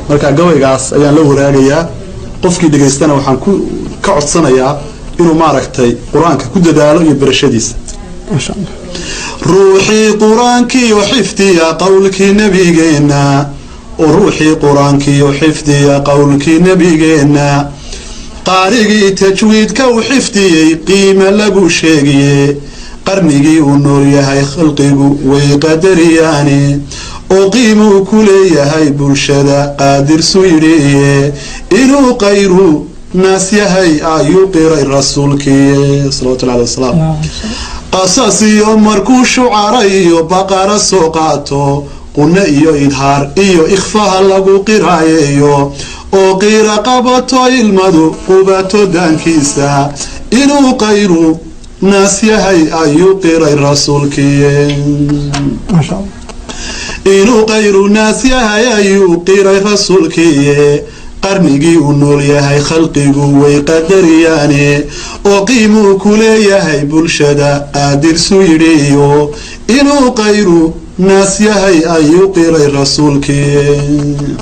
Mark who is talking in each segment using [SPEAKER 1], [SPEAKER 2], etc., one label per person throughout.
[SPEAKER 1] Marka gabaygaas ayaan la waraagayaa. Qofkii dhegaystana waxaan ku ka codsanayaa inuu maaragtay Qur-aanka ku dadaalo iyo barashadiisa.
[SPEAKER 2] Maasha Allah.
[SPEAKER 1] Ruuxii Qur-aankiyo xifdiya qowlkii Nebigeenna, oo ruuxii Qur-aankiyo xifdiya qowlkii Nebigeenna, qaarigii tajwiidka u xifdiyey, qiime lagu sheegiye, qarnigii uu nool yahay khalqigu way qadariyaane, oo qiimuu ku leeyahay bulshada, Qaadirsu yidhiye, inuu khayru naas yahay ayuu qiray Rasuulkii, salawatullahi aleh wasalaam. Qasas iyo markuu shucara iyo Baqara soo qaato, qunno iyo idhaar iyo ikhfaha lagu qiraayeeyo, oo qiira qabato, ilmadu qubato daankiisa, inuu khayru naas yahay ayuu qiray Rasuulkii.
[SPEAKER 2] Maasha Allah.
[SPEAKER 1] Inuu khayru naas yahay ayuu qiray Rasuulkii. Qarnigii uu nool yahay khalqigu way qadariyaane, oo qiimuu ku leeyahay bulshada, Qaadirsu yidhiyo, inuu khayru naas yahay ayuu qiray Rasuulkii.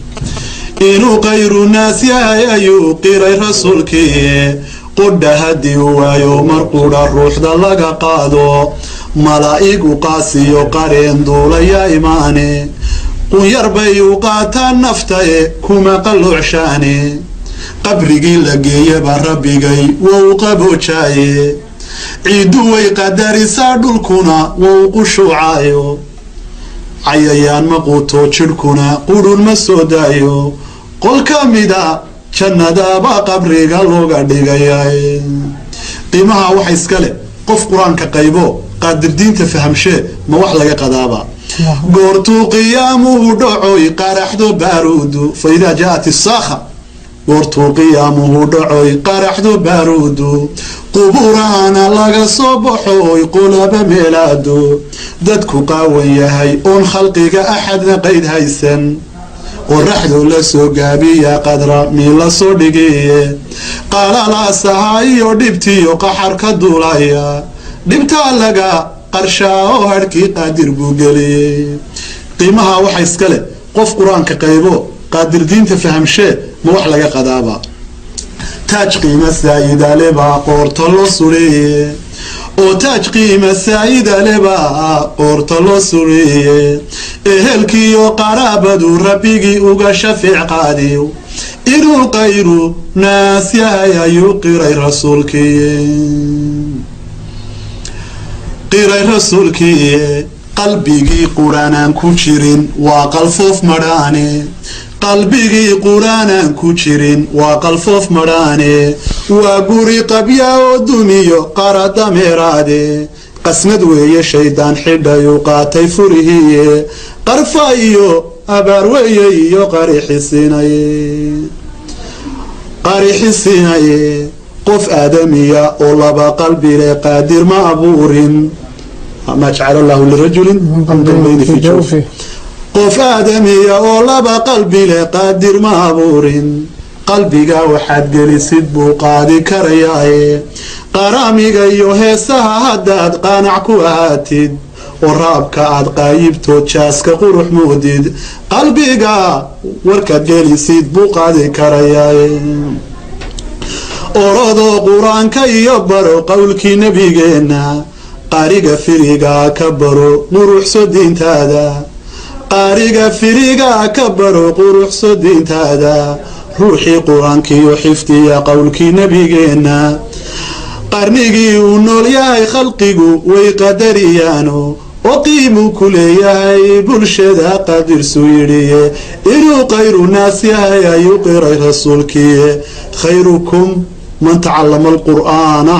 [SPEAKER 1] Inuu khayru naas yahay ayuu qiray Rasuulkii. Qudha haddii uu waayo mar qudha ruuxda laga qaado, malaa'igu qaasiyo qareen duulaya imaane, qunyar bay u qaataan naftae, kuma qalluucshaane. Qabrigii la geeyaba Rabbigay wou qaboojaaye, ciiddu way qadarisaa, dhulkuna wou qushuucaayo, cayayaan ma quuto, jidhkuna qudhun ma soo daayo, qol ka mida jannadaaba qabriga looga dhigaya. Qiimaha waxa iska leh qof Qur-aanka qaybo, Qaadirdiinta fahamshee, ma wax laga qadaaba? Goortuu qiyaamuhu dhacoy qaraxdo baaruudu, fa idaa jaaat isaakha, goortuu qiyaamuhu dhacoy qaraxdo baaruudu, qubuurahana laga soo baxoy, qolaba meelaado, dadku qaawan yahay, oon khalqiga axadna qayd haysan, qoraxdu la soo gaabiya, qadra mi la soo dhigiye, qalalaasaha iyo dhibtiyo qaxar ka duulaya, dhibtaa laga qarshaa oo harhkii Qaadir buu geliyey. Qiimaha waxa iska leh qof Qur-aanka qaybo, Qaadirdiinta fahamshee, ma wax laga qadaaba? Taaj qiima saayida baa qoorta loo sureeye, oo taaj qiima saayida lebaa qoorta loo sureeye, ehelkiiyo qaraabadu Rabbigii uga shafiic qaadiyo, inuu khayru naas yahay ayuu qiray Rasuulkii, qiray Rasuulkii. Qalbigii Qur-aanaan ku jirin waa qalfoof madhaane, qalbigii Qur-aanaan ku jirin waa qalfoof madhaane, waa guri qabya oo dumiyo qara dameeraade, qasnad weeye shaydaan xidhayuu qaatay furihiye, qarfa iyo abaar weeye iyo qarixisinaye, qarixisinaye. Qof aadamiya oo laba qalbile Qaadir ma abuurin. Maa jacala Allahu lirajulin min qalbayni fi jawfi. Qof aadamiya oo laba qalbile Qaadir ma abuurin. Qalbiga waxaad gelisid buu qaadi karayaaye, qaraamiga iyo heesaha haddaad qaanac ku ahaatid, oo raabka aad qaayibtood jaaska qurux moodid, qalbiga warkaad gelisid buu qaadi karayaaye. Orodoo Qur-aanka iyo baro qowlkii Nebigeenna, qaariga firigaa ka baro, quruxso diintaada. Qaariga firigaa ka baro, quruxso diintaada. Ruuxii Qur-aankiiyo xifdiya qowlkii Nebigeenna, qarnigii uu nool yahay khalqigu way qadariyaano, oo qiimuu ku leeyahay bulshada, Qadirsu yidhiye, inuu khayru naas yahay ayuu qiray Rasuulkii. Khayrukum man tacallama alqur'aana.